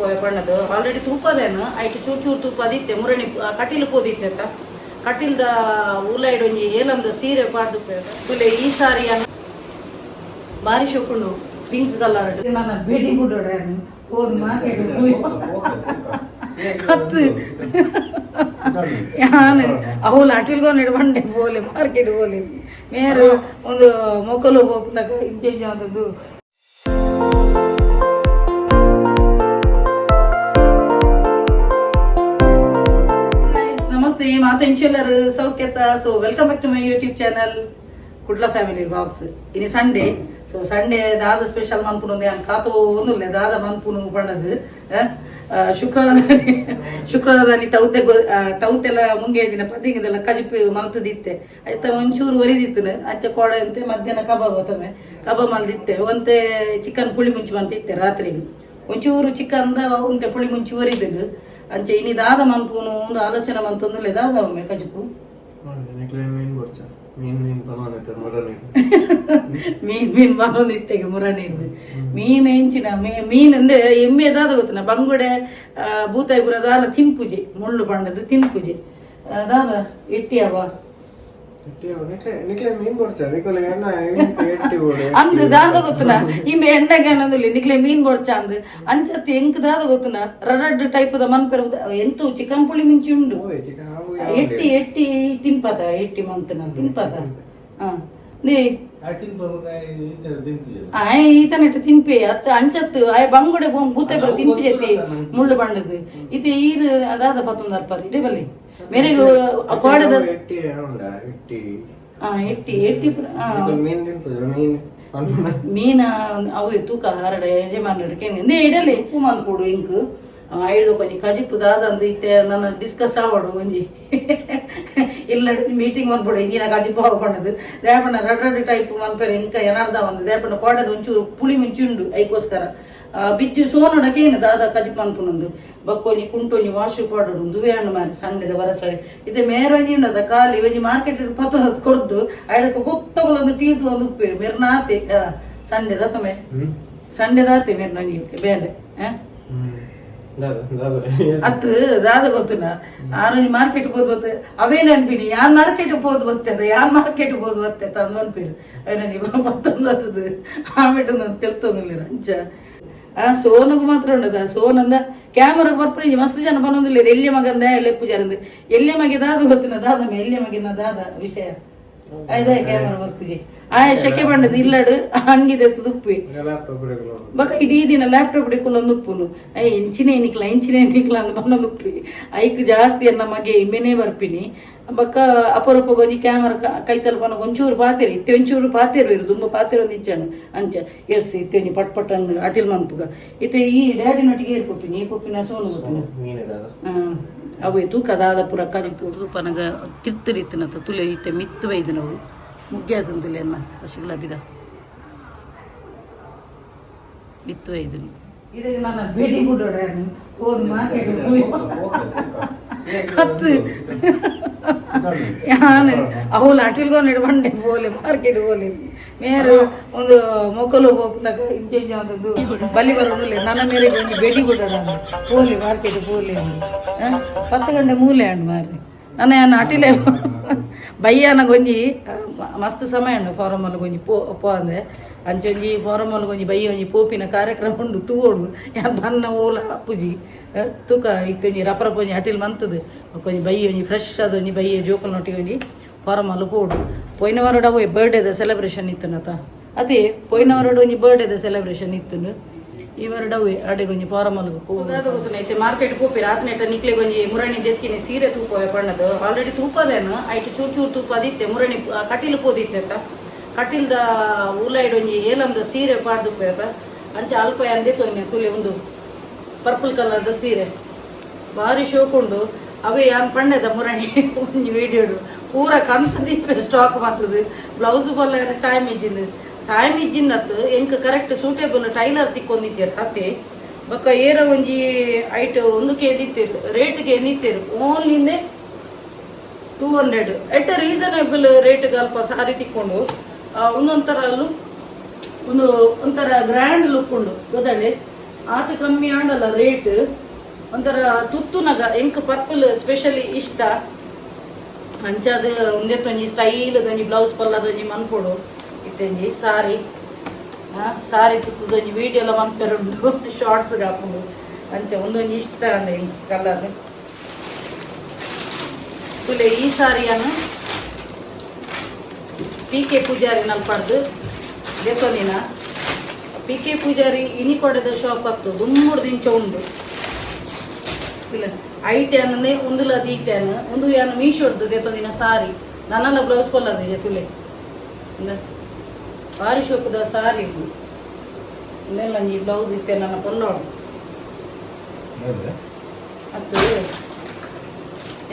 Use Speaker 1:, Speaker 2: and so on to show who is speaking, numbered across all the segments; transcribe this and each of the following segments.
Speaker 1: ತೂಪವೆ ಪಣ್ಣದು. Already ತೂಪದೇನು ಐಟ್ ಚೂರು ಚೂರು ತೂಪದಿತ್ತೆ. ಮುರಣಿ ಕಟೀಲು ಪೋದಿತ್ತೆ. ಕಟೀಲ್ದ ಉಲೈಡ್ ಒಂಜಿ ಏಲಂದ ಸೀರೆ ಪಾಡ್ದು ತುಲೆ. ಈ ಸಾರಿ ಬಾರಿ ಶೋಕುಂಡು, ಪಿಂಕ್ ಕಲರ್. ನನ್ನ ಬೇಡಿ ಬಿಡೋಡ ಹೋದ್ ಮಾರ್ಕೆಟ್ ಹತ್ತು ಯಾನ್ ಅವುಲು ಅಟಿಲ್ಗೋ ಬಂಡೆ ಪೋಲೆ, ಮಾರ್ಕೆಟ್ ಪೋಲೆ. ಮೇರು ಒಂದು ಮೊಕಲು ಪೋಪುನಗ ಇಂಚ ಒಂದು. Namaste ಮಾತೆಂಚೆಲ್ಲರು ಸೌಖ್ಯತ? So welcome back to my YouTube channel, Kudla family vlogs. ಇನಿ ಸಂಡೇ. ಸೊ ಸಂಡೇ ದಾದ ಸ್ಪೆಷಲ್ ಮನ್ಪುನು ಯಾನ್ ಕಾತೋ ಒಂದುಲ್ಲೆ, ದಾದ ಮನ್ಪುನು ಪಂಡದು. ಶುಕ್ರವಾರದಾನಿ ಶುಕ್ರವಾರದಾನಿ ತೌತೆ ತೌತೆಲ್ಲ ಮುಂಗೆ ದಿನ ಪದಿಂಗದೆಲ್ಲ ಕಜಿಪು ಮಲ್ತದಿತ್ತೆ. ಆಯ್ತ, ಒಂಚೂರು ಒರಿದಿತ್ತು. ಅಂಚ ಕೋಡೆ ಅಂತೆ ಮಧ್ಯಾಹ್ನ ಕಬಾಬ್ ತಮ್ಮೆ ಕಬಾಬ್ ಮಲ್ದಿತ್ತೆ. ಒಂತೆ ಚಿಕನ್ ಪುಳಿ ಮುಂಚಿ ಮಂತಿತ್ತೆ. ರಾತ್ರಿಗೆ ಒಂಚೂರು ಚಿಕನ್ ಒಂತೆ ಪುಳಿ ಮುಂಚಿ ಒರಿದು. ಅಂಚೆ ಇನಿ ದಾದ ಮನ್ಪುನು ಒಂದು ಆಲೋಚನೆ ಮಂತೊಂದುಲ್ಲೆ. ದಾದ ಒಮ್ಮೆ ಕಜಿಪು?
Speaker 2: ಮೀನ್ ಬೊಡ್ಚ, ಮೀನ್ ಮೀನ್ ಪನೊಂದಿತ್ತೆ ಮುರನಿ.
Speaker 1: ಮೀನ್ ಮೀನ್ ಬರೋದಿತ್ತೆಗೆ ಮುರಣಿ ಹಿಡ್ದು ಮೀನ್ ಎಂಚಿನ ಮೀನ್ ಅಂದ್ರೆ ಎಮ್ಮೆ ದಾದ ಗೊತ್ತನ ಬಂಗುಡೆ ಬೂತಾಯಿ ಪುರ ದಾಲ ತಿನ್ಪುಜಿ, ಮುಳ್ಳು ಬಂಡದು ತಿನ್ಪುಜಿ. ದಾದ ಎಟ್ಟಿಯವ?
Speaker 2: ನಿಕ್ಲೆ ಮೀನ್ ಬೊಡ್ಚ, ನಿಕ್ಲೆ ಎನ್ನ ಎಟ್ಟಿ ಬೋಡು.
Speaker 1: ಅಂದ್ ದಾದ ಗೊತ್ತನ, ಇಮ್ಮೆ ಎಣ್ಣೆಗೆ ಅನ್ನೋದಿಲ್ಲ, ನಿಕ್ಲೆ ಮೀನ್ ಬೊಡ್ಚ ಅಂದ್. ಅಂಚತ್ತಿ ಎಂಕ್ ದಾದ ಗೊತ್ತನ, ರಡ್ಡ್ ಟೈಪ್ the ಮನ್ಪೆರ. ಎಂತು ಚಿಕನ್ ಪುಳಿ ಮಿಂಚಿ ಉಂಡು.
Speaker 2: ಚಿಕನ್.
Speaker 1: ಎಟ್ಟಿ ಎಟ್ಟಿ ತಿನ್ಪದ, ಎಟ್ಟಿ ಮಂತನ ತಿನ್ಪದ. ಹಾ ನೇ, ಆಯ್ ಈತನೆಟ್ ತಿನ್ಪೆ ಅತ್ತ. ಅಂಚತ್ತು ಆಯ್ ಬಂಗುಡೆ ಬೂತೆ ಬರ ತಿನ್ಪಿ ಜೊತೆ ಮುಳ್ಳು ಬಂಡದು. ಇತ್ತೆ ಈರ್ ಅದಾದ ಪತ್ತೊಂದು ಅರ್ಪರ್ ಇಡೇ ಬಲ್ಲಿ ಮೇರೆಗ್ ಕೋಡೆದ.
Speaker 2: ಎಟ್ಟಿ ಉಂಡ ಎಟ್ಟಿ.
Speaker 1: ಹಾ, ಎಟ್ಟಿ ಎಟ್ಟಿ ಪುರ, ಆ.
Speaker 2: ಮೀನ್ ತಿನ್ಪುಜ ಮೀನ್ ಪನ್ಪುನ.
Speaker 1: ಮೀನ ಅವು ತೂಕ ಹರಡ ಯಜಮಾನರು ಕೇಂದ್ರ ಇಡಲಿ ಉಪ್ಪು ಮನ್ಪೊಡು. ಇಂಕ್ ಐದು ಒಂಜಿ ಕಜಿಪು ದಾದಂದು ಇತ್ತೆ ನನ್ನ ಡಿಸ್ಕಸ್ ಆವಡು. ಒಂಜಿ ಇಲ್ಲ ಮೀಟಿಂಗ್ ಮನ್ಪೊಡು, ಇಂಜಿನ ಕಜಿಪು ಹಾಕೊಂಡದು. ದೇಪಣ್ಣ ರಡ್ ರಡ್ ಟೈಪ್ ಮನ್ಪೆರೆ ಇಂಕ ಏನಾರ್ದ ಒಂದು ದೇಪಣ್ಣ ಕೋಡೆದ ಒಂಚೂರು ಪುಳಿ ಮುಂಚಿ ಉಂಡು. ಐಕೋಸ್ಕರ ಬಿಜ್ಜು ಸೋನುಡ ಕೇನು ದಾದ ಕಜಿಪು ಮನ್ಪುನೊಂದು. ಬಕ್ಕೊಂಜಿ ಕುಂಟೊಂಜಿ ವಾಶು ಪಾಡೋಡು. ದುವೆ ಹಣ್ಣು ಮಾರಿ ಸಂಡೆದ ಬರ ಸರಿ ಇತ್ತೆ ಮೇರ ಒಂಜಿ ಉಂಡದ ಖಾಲಿ ಒಂಜಿ ಮಾರ್ಕೆಟ್ ಪತ್ತ ಕೊರ್ದು ಐದಕ್ಕೆ ಗೊತ್ತಗೊಳೊಂದು ಟೀ ಒಂದು ಉಪ್ಪು ಮೆರ್ನಾತೆ. ಸಂಡೆದ ತಮೆ ಸಂಡೆದಾತೆ ಮೆರ್ನ ಒಂಜಿ ಬೇಲೆ ಆ?
Speaker 2: ದಾದ ದಾದ?
Speaker 1: ಅತ್ತು ದಾದ ಗೊತ್ತುನ, ಆರೊಂಜಿ ಮಾರ್ಕೆಟ್ ಪೋದು ಬತ್ತೆ. ಅವೇ ನೆನ್ಪಿನಿ, ಯಾನ್ ಮಾರ್ಕೆಟ್ ಪೋದು ಬತ್ತೆ, ಯಾನ್ ಮಾರ್ಕೆಟ್ ಪೋದು ಬತ್ತೆ ತಂದು ಅನ್ಪಿರು. ಅವನ ಪತ್ತೊಂದು ಹತ್ತದು ಆಮೇಲೆ ಒಂದು ತೆಲ್ತೊಂದಿಲ್ಲ. ಅಂಚ ಆ ಸೋನುಗು ಮಾತ್ರ ಉಂಡದ. ಸೋನಂದ ಕ್ಯಾಮರಾಗ ಬರ್ಪುನ. ಮಸ್ತ್ ಜನ ಬನ್ನೊಂದಿಲ್ಲ. ಎಲ್ಲಿಯ ಮಗಂದ ಲೆಪ್ಪು ಜರಂದು ಎಲ್ಲಿಯ ಮಗೆ ದಾದ ಗೊತ್ತಿನ ದಾದ ಎಲ್ಲಿಯ ಮಗಿನ ದಾದ ವಿಷಯ ಐದ ಕ್ಯಾಮರಾ ಬರ್ಪುಜಿ. ಆಯ ಶೆಕೆ ಬಂಡದ ಇಲ್ಲಡು ಹಂಗಿದೆ ತುಪ್ಪಿ.
Speaker 2: ಲ್ಯಾಪ್ಟಾಪ್.
Speaker 1: ಬೊಕ ಇಡೀ ದಿನ ಲ್ಯಾಪ್ಟಾಪ್ ಡಿಕ್ಕುಲೊಂದು ಉಪ್ಪುನು. I ಎಂಚಿನ ಎನಿಕ್ಲ ಎಂಚಿನ ಎನಿಕ್ಲ ಅಂದ್ ಬನ್ನೊಂದು ಉಪ್ಪಿ. ಐಕ್ ಜಾಸ್ತಿ ಎನ್ನ ಮಗೆ ಇಮ್ಮೆನೇ ಬರ್ಪಿನಿ. ಬೊಕ್ಕ ಅಪರೂಪಗ್ ಒಂಜಿ ಕ್ಯಾಮರಾ ಕೈತಲ್ ಪನಗ ಒಂಚೂರು ಪಾತೆರಿ. ಇತ್ತೆ ಒಂಚೂರು ಪಾತೆರು ಇರು ದುಂಬು ಪಾತೆರು ಒಂದು ಇಜ್ಜಾಣು. ಅಂಚ ಎಸ್ ಇತ್ತೆ ಒಂಜಿ ಪಟ್ ಪಟ್ ಅಂದ್ ಅಟಿಲ್ ಮನ್ಪುಗ. ಇತ್ತೆ ಈ ಡ್ಯಾಡಿನೊಟ್ಟಿಗೆ ಏರ್ ಪೋಪಿನಿ? ಈ ಪೋಪಿನ, ಸೋನು ಪೋಪಿನ?
Speaker 2: ಮೀನ್ ದಾದ?
Speaker 1: ಅವು ತೂಕ ದಾದ ಪೂರ ಕಜಿಪು ತೂಪನಗ ತಿರ್ತರಿತ್ತಿನತ ತುಲೆ. ಇತ್ತೆ ಮಿತ್ತು ಬೈದಿನವು ಮುಗ್ಯಾತುಂತುಲೆ ಎನ್ನ ರಸಗುಲಾಬಿದ ಮಿತ್ತು ಬೈದಿನಿ. ಇದು ನನ್ನ ಬೇಡಿ ಬಿಡೋಡ ಹೋದ್ ಮಾರ್ಕೆಟ್ ಹತ್ತು ಯಾನ್ ಅವುಲು ಅಟಿಲ್ಗೋ ಬಂಡೆ ಪೋಲೆ, ಮಾರ್ಕೆಟ್ ಪೋಲೆ. ಮೇರು ಒಂದು ಮೊಕಲು ಪೋಪುನಗ ಇಂಚ ಇಂಚ ಒಂದು ಬಲಿ ಬರೋದಿಲ್ಲ. ನನ್ನ ಮೇರೆಗೆ ಒಂಜಿ ಬೇಡಿ ಬಿಡೋಣ ಪೋಲಿ, ಮಾರ್ಕೆಟ್ ಪೋಲಿ ಅಂದು. 10 ಗಂಟೆ ಮೂಲೆ ಅಂಡ್ ಮಾರ್ರೆ. ನನ್ನ ಯಾನ್ ಅಟಿಲೆ ಬಯ್ಯಾನ ಒಂಜಿ ಮಸ್ತ್ ಸಮಯ ಉಂಡು. ಫಾರಮ್ ಒಂಜಿ ಪೋ ಪೋ ಅಂದೆ. ಅಂಚ ಒಂಜಿ ಫಾರಮ್ ಒಂಜಿ ಬಯ್ಯ ಒಂಜಿ ಪೋಪಿನ ಕಾರ್ಯಕ್ರಮ ಉಂಡು, ತೂವೋಡು. ಯಾನ್ ಬನ್ನ ಓಲ ಅಪ್ಪುಜಿ. ತೂಕ ಇತ್ತೆ ಒಂಜಿ ರಪರಪ ಒಂಜಿ ಅಟಿಲ್ ಮಂತದು ಒಂಜಿ ಬಯ್ಯ ಒಂಜಿ ಫ್ರೆಶ್ ಅದು ಒಂಜಿ ಬಯ್ಯ ಜೋಕುಲ್ನೊಟ್ಟಿಗೆ ಒಂಜಿ ಫಾರಮ್ ಅಲ್ಲಿ ಪೋಡು. ಪೋಯಿನ ವಾರಡ್ ಅವು ಬರ್ಡೇದ ಸೆಲೆಬ್ರೇಷನ್ ಇತ್ತನತ. ಅದೇ ಪೋಯಿನ ವಾರಡ್ ಒಂಜಿ ಬರ್ಡೇದ ಸೆಲೆಬ್ರೇಷನ್ ಇತ್ತು. ಈ ವಾರಡ್ ಅವು ಅಡೆಗೆ ಒಂಜಿ ಫಾರಮ್ ಅಲ್ಲಿ ಗೊತ್ತುನ. ಇತ್ತೆ ಮಾರ್ಕೆಟ್ ಪೋಪಿ ರಾತ್ನೇಟ ನಿಕ್ಲೆಗ್ ಒಂಜಿ ಮುರಣಿ ದೆತ್ತಿನ ಸೀರೆ ತೂಪವೆ ಪಣ್ಣದು. ಆಲ್ರೆಡಿ ತೂಪದೇನು ಐಟ್ ಚೂರು ಚೂರು ತೂಪದಿತ್ತೆ. ಮುರಣಿ ಕಟೀಲು ಪೋದಿತ್ತೆ. ಕಟೀಲ್ದ ಉಲೈಡ್ ಒಂಜಿ ಏಲಂದ ಸೀರೆ ಪಾಡ್ದು. ಅಂಚ ಅಲ್ಪ ಅಂದಿತ್ತು ತುಲೆ. ಒಂದು ಪರ್ಪಲ್ ಕಲರ್ದ ಸೀರೆ ಭಾರಿ ಶೋಕುಂಡು. ಅವೇ ಯಾನ್ ಪಂಡೆದ ಮುರಣಿ ಒಂಜಿ ವೀಡಿಯೋಡು ಪೂರ ಕಂತದಿಪ್ಪೆ ಸ್ಟಾಕ್ ಬರ್ತದೆ. ಬ್ಲೌಸ್ ಬಲ್ಲ ಟೈಮ್ ಇಜ್ಜಿಂದು, ಟೈಮ್ ಇಜ್ಜಿಂದತ್ತು. ಎಂಕ್ ಕರೆಕ್ಟ್ ಸೂಟೇಬಲ್ ಟೈಲರ್ ತಿಕ್ಕೊಂದಿಜ್ಜೆರ್ ತತ್ತೆ. ಬೊಕ್ಕ ಏರ ಒಂಜಿ ಐಟ್ ಒಂದು ಕೆ ದಿತ್ತೇರು, ರೇಟ್ಗೆ ನಿತ್ತೇರು ಓನ್ಲಿಂದೆ 200 ಎಟ್ ರೀಸನೇಬಲ್ ರೇಟ್ಗೆ ಅಲ್ಪ ಸಾರಿ ತಿಕ್ಕೊಂಡು. ಒಂದೊಂಥರ ಲುಕ್, ಒಂದು ಒಂಥರ ಗ್ರ್ಯಾಂಡ್ ಲುಕ್ ಉಂಡು ಗೊತ್ತಂడి. ಆತ ಕಮ್ಮಿ ಆಂಡಲ್ಲ ರೇಟ್. ಒಂಥರ ತುತ್ತುನಗ ಎಂಕ್ ಪರ್ಪಲ್ ಸ್ಪೆಷಲಿ ಇಷ್ಟ. ಅಂಚಾದ ಒಂದೆತ್ತೊಂಜಿ ಸ್ಟೈಲ್ ಒಂಜಿ ಬ್ಲೌಸ್ ಪಲ್ಲದೊಂಜಿ ಮನ್ಪೊಡು. ಇತ್ತೆಂಜಿ ಸಾರಿ, ಸಾರಿ ತುತ್ತುದೊಂಜಿ ವೀಡಿಯೋ ಎಲ್ಲ ಮನ್ಪೆರುಂಡು, ಶಾರ್ಟ್ಸ್ ಹಾಪುಂಡು. ಅಂಚ ಒಂದೊಂಜಿ ಇಷ್ಟ ಅಂಡ ಎಂಕ್ ಕಲರ್. ತುಲೆ, ಈ ಸಾರಿಯನ್ನು ಪಿ ಕೆ ಪೂಜಾರಿ ನಲ್ಪಡ್ದು ದೆತೊನಿನ. ಪಿ ಕೆ ಪೂಜಾರಿ ಇನಿಕೊಡೆದ ಶಾಪ್ ಅತ್ತು, ದುಮ್ಮುಡ್ದಿಂಚ ಉಂಡು. ಇಲ್ಲ, ಐಟ್ಯಾನನೆ ಉಂದುಲ ದೀತ್ಯಾನ. ಉಂದು ಯಾನ್ ಮೀಶೋಡ್ದು ದೆತೊಂದಿನ ಸಾರಿ. ನನಲ ಬ್ಲೌಸ್ ಪೊಲ್ಲದಿಜೆ. ತುಲೆ, ಇಂದ ಬಾರಿ ಶೋಕುದ ಸಾರಿ ಉಂದು. ಇಂದೆಲ್ಲ ಒಂಜಿ ಬ್ಲೌಸ್ ಇತ್ತೆ ನನ್ನ ಪೊಲ್ಲೋಡು ಅತ್ತು.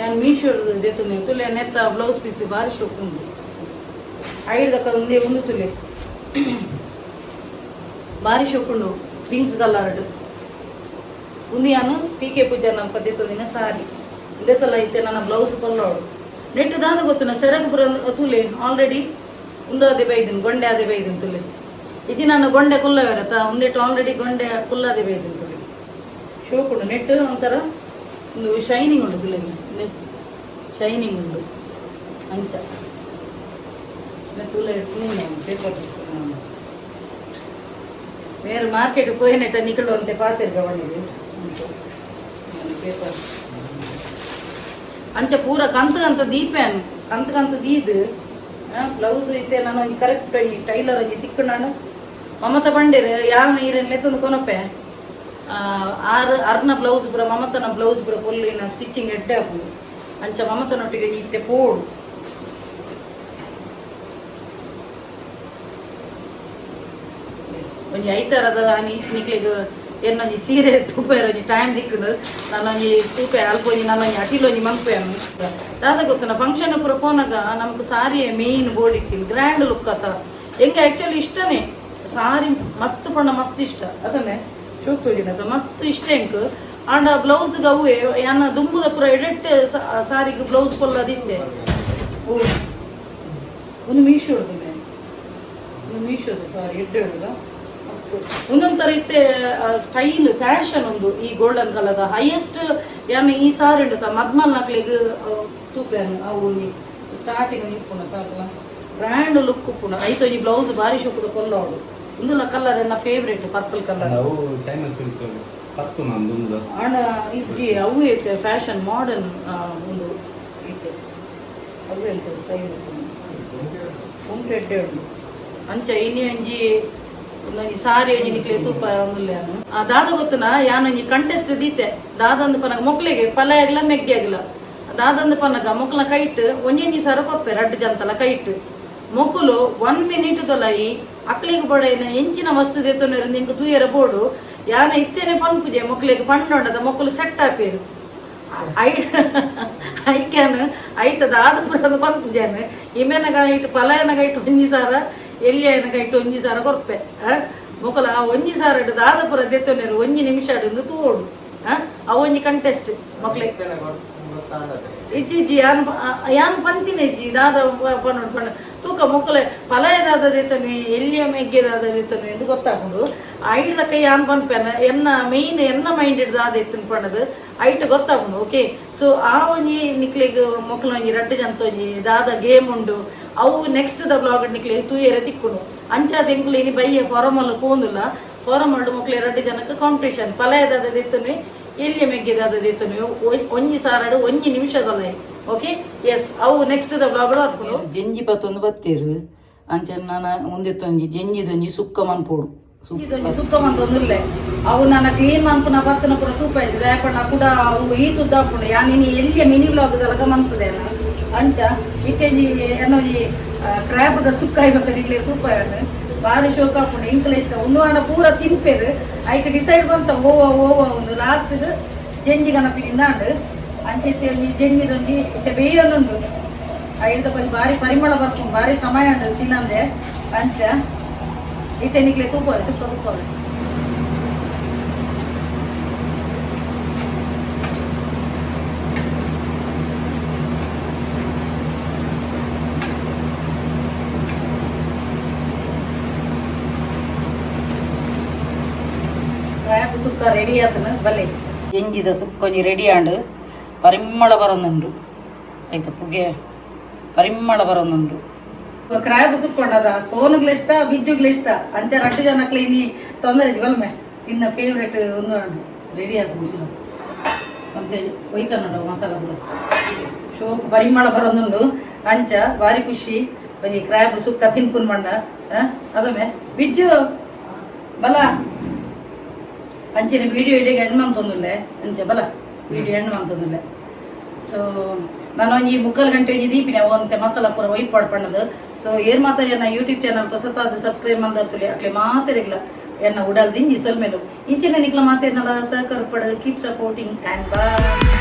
Speaker 1: ಯಾನ್ ಮೀಶೋಡ್ದು ದೆತೊಂದಿನ. ತುಲೆ, ನೆತ್ತ ಬ್ಲೌಸ್ ಪೀಸ್ ಬಾರಿ ಶೋಕು ಉಂಡು. ಐಡ್ದಕ್ಕ ಒಂದೇ ಒಂದು. ತುಲೆ, ಬಾರಿ ಶೋಕುಂಡು ಪಿಂಕ್ ಕಲರ್ಡ್. ಉಂದು ಯಾನು ಪಿ ಕೆ ಪೂಜಾರ್ ಪದ್ಧತಿ ಸಾರಿ. ಇಂದೆತ್ತಲ್ಲ ಇತ್ತೆ ನನ್ನ ಬ್ಲೌಸ್ ಪಲ್ಲೋಡು. ನೆಟ್ಟು ದಾದ ಗೊತ್ತುನ ಸೆರಗು ಪುರ. ತೂಲೆ, ಆಲ್ರೆಡಿ ಉಂದಾದೆ ಬೈದಿನ, ಗೊಂಡೆ ಆದೆ ಬೈದಿನ. ತುಲೆ, ಇಜ್ಜಿ ನಾನು ಗೊಂಡೆ ಕುಲ್ಲವೇರತ. ಉಂದೆಟ್ಟು ಆಲ್ರೆಡಿ ಗೊಂಡೆ ಕುಲ್ಲಾದೆ ಬೈದಿನ. ತುಲೆ, ಶೋಕುಂಡು. ನೆಟ್ಟು ಒಂಥರ ಒಂದು ಶೈನಿಂಗ್ ಉಂಡು. ತುಲೆ, ಶೈನಿಂಗ್ ಉಂಡು. ಅಂಚ ತುಲೆ ಪೇಪರ್. ಬೇರೆ ಮಾರ್ಕೆಟ್ ಪೋಯಿನೆಟ್ಟ ನಿಕಲು ಅಂತೆ ಪಾತೆರ್ಗ ಬಂದಿದೆ ಪೇಪರ್. ಅಂಚ ಪೂರ ಕಂತು ಕಂತ ದೀಪೇನ್, ಕಂತು ಕಂತು ದೀದ್. ಬ್ಲೌಸ್ ಇತ್ತೆ ನಾನು ಒಂಜಿ ಕರೆಕ್ಟ್ ಒಂಜಿ ಟೈಲರ್ ಒಂಜಿ ತಿಕ್ಕುನಾಡು. ಮಮತ ಬಂಡೇರು ಯಾವ ನೀರನ್ನು ಎತ್ತೊಂದು ಕೊನಪೆ. ಆರು ಅರ್ನ ಬ್ಲೌಸ್ ಪೂರ, ಮಮತನ ಬ್ಲೌಸ್ ಪೂರ ಪೊಲ್ಲಿನ ಸ್ಟಿಚಿಂಗ್ ಎಡ್ಡೆ ಆಪುಂಡು. ಅಂಚ ಮಮತನೊಟ್ಟಿಗೆ ಇತ್ತೆ ಪೋಡು. ಒಂಜಿ ಐತಾರದ ಆನಿ ನಿಕ್ಲೆಗ್ ಎನ್ನೊಂಜಿ ಸೀರೆ ತೂಪೆರ್ ಒಂಜಿ ಟೈಮ್ ದಿಕ್ಕುಂಡು. ನಾನೊಂಜಿ ತೂಪೆ, ಅಲ್ಪ ಒಂಜಿ ನಾನೊಂಜಿ ಅಟಿಲ್ ಒಂಜಿ ಮನ್ಪೆ. ದಾದ ಗೊತ್ತನ, ಫಂಕ್ಷನ್ ಪೂರ ಪೋನಾಗ ನಮಕ್ ಸಾರಿಯೇ ಮೇಯ್ನ್ ಬೋರ್ಡ್ ಇಟ್ಟಿನಿ, ಗ್ರ್ಯಾಂಡ್ ಲುಕ್ ಅತ್ತ. ಎಂಕ್ ಆಕ್ಚುಲಿ ಇಷ್ಟನೇ ಸಾರಿ. ಮಸ್ತ್ ಪಂಡ ಮಸ್ತ್ ಇಷ್ಟ. ಅದನ್ನೇ ಶೋಕ್ ತೋಜಿನ ಮಸ್ತ್ ಇಷ್ಟ ಎಂಕ್. ಆಂಡ ಬ್ಲೌಸ್ ಅವೇ ಯಾನ ದುಂಬುದ ಪೂರ ಎಡೆಟ್ ಸಾರಿಗೆ ಬ್ಲೌಸ್ ಪೊಲ್ಲದಿತ್ತೆ. ಓ, ಒಂದು ಮೀಶೋರ್ದು, ಒಂದು ಮೀಶೋದು ಸಾರಿ ಎಡ್ಡೆ ಉಂಟು ಮಸ್ತ್. ಒಂದೊಂದು ಥರ ಇತ್ತೆ ಸ್ಟೈಲ್ ಫ್ಯಾಷನ್ ಒಂದು ಈ ಗೋಲ್ಡನ್ ಕಲರ್ದ ಹೈಯೆಸ್ಟ್. ಯಾನ್ ಈ ಸಾರಿ ಉಂಟು ಮದ್ಮಲ್ ನಕ್ಲೆಗ್ ತೂಪೇನು. ಅವು ಒಂಜಿ ಸ್ಟಾರ್ಟಿಂಗ್ ಒಂಜಿ ಇಪ್ಪುಂಡು ತಾಕಲ ಗ್ರ್ಯಾಂಡ್ ಲುಕ್ ಉಪ್ಪುಂಡು. ಐತ ಒಂಜಿ ಬ್ಲೌಸ್ ಬಾರಿ ಶೋಕುದ ಪೊಲ್ಲೋಡು. ಇಂದುಲ ಕಲರ್ ಎನ್ನ ಫೇವ್ರೇಟ್, ಪರ್ಪಲ್ ಕಲರ್.
Speaker 3: ಅವು ಟೈಮ್ ಸಿಗ್ತದೆ ಪತ್ತು ನಂದು.
Speaker 1: ಆಂಡ ಇಜ್ಜಿ, ಅವು ಇತ್ತೆ ಫ್ಯಾಷನ್ ಮಾಡರ್ನ್ ಒಂದು ಇತ್ತೆ. ಅವು ಎಂತ ಸ್ಟೈಲ್ ಉಂಟು, ಎಡ್ಡೆ ಉಂಟು. ಅಂಚ ಇನಿ ಒಂಜಿ ಒಂದೊಂಜಿ ಸಾರಿ ಒಂಜಿ ನಿಕ್ಲೆ ತೂಪ ಒಂದುಲ್ಲೆ. ಆ ದಾದ ಗೊತ್ತುನ, ಯಾನೊಂಜಿ ಕಂಟೆಸ್ಟ್ ದೀತೆ. ದಾದಂದು ಪನಗ ಮೊಕ್ಲೆಗೆ ಪಲ ಆಗಲ ಮೆಗ್ಗೆ ಆಗಲ. ದಾದಂದು ಪನಗ ಮೊಕ್ಲ ಕೈಟ್ ಒಂಜೊಂಜಿ ಸರ ಕೊರ್ಪೆ ರಡ್ಡ್ ಜಂತಲ ಕೈಟ್. ಮೊಕುಲು 1 ಮಿನಿಟ್ ದೊಲಯಿ ಅಕ್ಲೆಗ್ ಬೊಡೈನ ಎಂಚಿನ ವಸ್ತು ದೆತ್ತೊನೆರ್ ನಿಂಕ್ ತೂಯರ ಬೋಡು. ಯಾನ ಇತ್ತೇನೆ ಪನ್ಪುಜೆ ಮೊಕ್ಲೆಗ್. ಪಂಡೊಂಡದ ಮೊಕುಲು ಸೆಟ್ ಆಪೇರು. I ಐಕ್ಯಾನ್ ಐತ ದಾದ ಪೂರ ಪನ್ಪುಜಾನ. ಇಮೆನಗ ಇಟ್ಟು ಪಲಯನಗ ಇಟ್ಟು ಒಂಜಿ ಸಾರ, ಎಲ್ಲಿ ಇಟ್ಟು ಒಂಜಿ ಸಾರ ಕೊರ್ಪೆ. ಮೊಕಲ ಆ ಒಂಜಿ ಸಾರ ದಾದ ಪೂರ ದೆತ್ತೊನೆರ್ ಒಂಜಿ ನಿಮಿಷ ಇಂದು ತೂವೊಡು. ಆ ಒಂಜಿ ಕಂಟೆಸ್ಟ್ ಮೊಕ್ಲೆ. ಇಜ್ಜಿ ಇಜ್ಜಿ, ಯಾನ್ ಯಾನ್ ಪಂತಿನ ಇಜ್ಜಿ. ದಾದ ಪನ್ನೊಡು ಪಂಡ ತೂಕ, ಮೊಕಲೆ ಪಲಯ ದಾದ ದೆತ್ತನೆ, ಎಲ್ಲಿಯ ಮೆಗ್ಗೆ ದಾದ ದೆತ್ತನೆ ಎಂದು ಗೊತ್ತಾಪುಂಡು. ಐಡ್ದಕ್ಕ ಯಾನ್ ಪನ್ಪೆನ, ಎನ್ನ ಮೇಯ್ನ್ ಎನ್ನ ಮೈಂಡ್ ದಾದ ಇತ್ತಿನ ಪಂಡದು ಐಟ್ ಗೊತ್ತಾಪುಂಡು. ಓಕೆ, ಸೊ ಆ ಒಂಜಿ ನಿಕ್ಲೆಗ್ ಮೊಕಲ ಒಂಜಿ ರಡ್ಡ್ ಜಂತ ಒಂಜಿ ದಾದ ಗೇಮ್ ಉಂಡು. ಅವು ನೆಕ್ಸ್ಟ್ ದ ಬ್ಲಾಗ್ ನಿಕ್ಲೆಗ್ ತೂಯೆರೆ ತಿಕ್ಕುಂಡು. ಅಂಚಾದ್ ಎಂಕುಲು ಇನಿ ಬಯ್ಯ ಫಾರಮ್ ಅಲ್ಲಿ ಪೋಂದುಲ್ಲ. ಫಾರಮ್ ಅಲ್ಲಿ ಮೊಕ್ಲೆ ರಡ್ಡ್ ಜನಕ್ಕೆ ಕಾಂಪಿಟೇಷನ್, ಪಲಯ ದಾದ ದೆತ್ತನೆ, ಎಲ್ಲಿಯ ಮೆಗ್ಗೆ ದಾದ ದೆತ್ತನೆ, ಒಂಜಿ ಸಾರಡು ಒಂಜಿ ನಿಮಿಷದಲ್ಲ. ಓಕೆ, ಎಸ್, ಅವು ನೆಕ್ಸ್ಟ್ ದ ಬ್ಲಾಗ್ ಹಾಕೊಂಡು. ಜೆಂಜಿ ಪತ್ತೊಂದು ಬತ್ತೀರು. ಅಂಚ ನಾನು ಒಂದೆತ್ತೊಂಜಿ ಜೆಂಜಿದೊಂಜಿ ಸುಕ್ಕ ಮನ್ಪೋಡು. ಇದೊಂಜಿ ಸುಕ್ಕ ಮಂತೊಂದುಲ್ಲೆ. ಅವು ನನ್ನ ಕ್ಲೀನ್ ಮನ್ಪುನ ಪತ್ತನ ಪೂರ ತೂಪ ದಾಯಪಣ್ಣ ಕೂಡ. ಅವು ಈ ತುದ್ದಾಪುಂಡು. ಯಾನ್ ಇನಿ ಎಲ್ಲಿಯ ಮಿನಿ ಬ್ಲಾಗ್ ದಲಕ ಮನ್ಪುದೇನ. ಅಂಚ ಇತ್ತೆಂಜಿ ಏನೊಂಜಿ ಕ್ರ್ಯಾಬ್ದ ಸುಕ್ಕ ಐಬಕ್ಕ ನಿಕ್ಲೆ ತೂಪ. ಬಾರಿ ಶೋಕ ಆಪುಂಡು, ಎಂಕಲ ಇಷ್ಟ. ಒಂದು ಆಂಡ ಪೂರ ತಿನ್ಪೇರು. ಐಕ್ ಡಿಸೈಡ್ ಬಂತ ಓವ ಓವ ಒಂದು ಲಾಸ್ಟ್ ಜೆಂಜಿ ಗಣಪಿನಿಂದ ಅಂಡ್. ಅಂಚ ಇತ್ತೆ ಒಂಜಿ ಜೆಂಜಿದೊಂಜಿ ಇತ್ತೆ ಬೇಯೊಂದುಂಡು. ಐಡ್ದ ಒಂಜಿ ಬಾರಿ ಪರಿಮಳ ಬರ್ಪುಂಡು. ಬಾರಿ ಸಮಯ ಉಂಡು ತಿನ್ನಂದೆ. ಅಂಚ ಇತ್ತೆ ನಿಕ್ಲೆ ತೂಪ, ಸುಕ್ಕ ತೂಪ. ಕ್ರ್ಯಾಬ್ ಸುಕ್ಕ. ರೆಡಿ ಆತನ ಬಲೆ. ಎಂಜಿದ ಸುಕ್ಕೊಂಜಿ ರೆಡಿ ಆಂಡ್. ಪರಿಮಳ ಬರೊಂದುಂಡು. ಐತ ಪುಗೆ ಪರಿಮಳ ಬರೊಂದುಂಡು. ಕ್ರಾಬ್ ಸುಕ್ಕೊಂಡದ ಸೋನುಗ್ಲ ಇಷ್ಟ, ಬಿಜ್ಜುಗ್ಲ ಇಷ್ಟ. ಅಂಚ ರಡ್ಡು ಜನಕ್ಲೆ ಇನಿ ತೊಂದರೆ ಬಲ್ಮೆ. ಇನ್ನ ಫೇವ್ರೆಟ್ ಒಂದು ರೆಡಿ ಆತುಂಡು. ಮತ್ತೆ ಒಯ್ತ ನೋಡು ಮಸಾಲ ಪೂರ. ಶೋಕ್ ಪರಿಮಳ ಬರೊಂದುಂಡು. ಅಂಚ ಬಾರಿ ಖುಷಿ ಒಂಜಿ ಕ್ರಾಬ್ ಸುಕ್ಕ ತಿನ್ಪುನ್ ಬಂಡ ಅದಮೆ. ಬಿಜ್ಜು ಬಲ. ಅಂಚಿನ ವಿಡಿಯೋ ಇಡೀ ಎಂಡ್ ಮಂತೊಂದುಲ್ಲೆ. ಅಂಚ ಬಲ, ವಿಡಿಯೋ ಎಂಡ್ ಮಂತೊಂದುಲ್ಲೆ. ಸೊ ನಾನು ಒಂಜಿ ಮುಕ್ಕಾಲು ಗಂಟೆ ಒಂಜಿ ದೀಪಿನ ಒಂತೆ ಮಸಾಲ ಪೂರ ಒಯ್ಪಾಡ್ ಪಣ್ಣದು. ಸೊ ಏರ್ ಮಾತ ಎನ್ನ ಯೂಟ್ಯೂಬ್ ಚಾನಲ್ ಹೊಸತಾದ ಸಬ್ಸ್ಕ್ರೈಬ್ ಮಂದರ್ತುಲಿ, ಅಕ್ಲೆ ಮಾತೆರಿಗ್ಲ ಎನ್ನ ಉಡಲ್ ದಿಂಜಿ ಸೊಲ್ಮೆಲು. ಇಂಚಿನ ನಿಕ್ಲ ಮಾತೆರ್ನಲ ಸಹಕಾರ ಪಡ್. Keep supporting and bye.